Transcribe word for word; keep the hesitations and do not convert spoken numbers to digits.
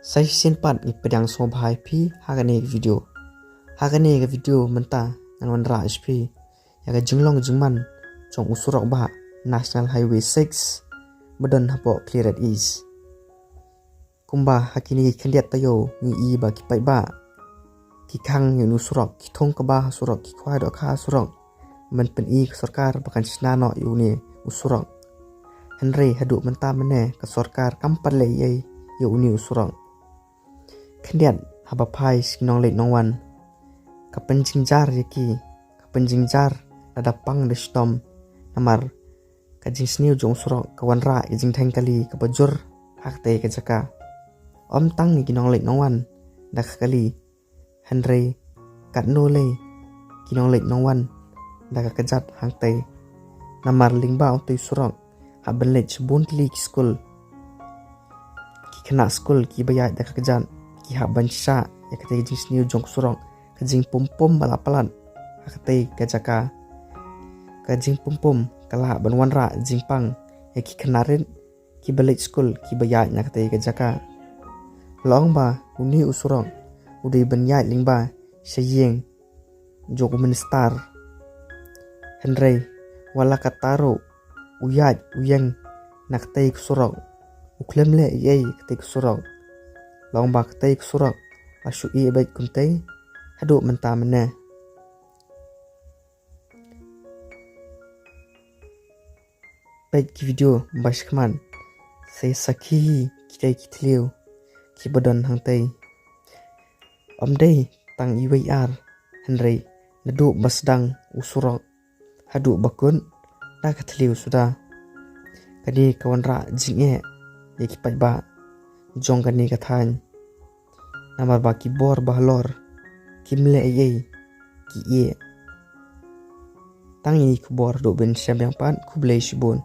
Sa shisien pat ngi pdiang sngewbha ïa phi ha kane ka video. Ha kane ka video mynta ngan wanrah ïa phi ïa ka jinglong jingman jong u surok bah National Highway six ba don hapoh Khliehriat East. Kumba ha kine ki khyndiat taïew ngi i ba ki paidbah ki khang ïa une u surok, ki thung kaba ha surok, ki khwai dohkha ha surok ban pyni ka sorkar ba kan shna noh ïa une u surok. Hynrei haduh mynta mynne ka sorkar kam pat leh ei ei ïa une u surok. Khyndiat haba phai sha ki nongleit nongwan, ka pynjynjar ïa ki, ka pynjynjar lada pang da shitom, namar ka jingsniew jong u surok ka wanrah ïa ka jingdheng kali kaba jur ha katei ka jaka. Ym tang ïa ki nongleit nongwan da ka kali, hynrei katno lei ki nongleit nongwan da ka kjat hangtei. Namar lyngba utei u surok hap ban leit sha bun tylli ki skul. Ki khynnah skul kiba ïaid da ka kjat ki hap ban shah ïa katei ka jingsniew jong u surok, ka jingpum pum ba la palat ha katei ka jaka. Ka jingpum pum ka lah ban wanrah jingpang ïa ki khynnah rit kiba leit skul kiba ïaid na katei ka jaka. La ong ba une u surok u dei ban ïaid lyngba sha ïing jong u minister. Hynrei wat la katta ruh u ïaid u ïeng na katei ka surok, u khlem leh ei ei katei ka surok. La ong ba katei ka surok la shu ïeh beit kumtei haduh mynta mynne. Peit ki video ba shakhmat, sa sakhi hi kitei ki thliew kiba don hangtei. Ym dei tang iwei i ar, hynrei naduh ba sdang u surok haduh ba kut da ka thliew suda. Kane ka wanrah jingeh ïa ki paidbah jong kane ka thaiñ. Namar ba ki bor ba halor kim leh ei ei, ki ïeh. Tang ïa ki khubor haduh ban shem biang pat, khublei shibun.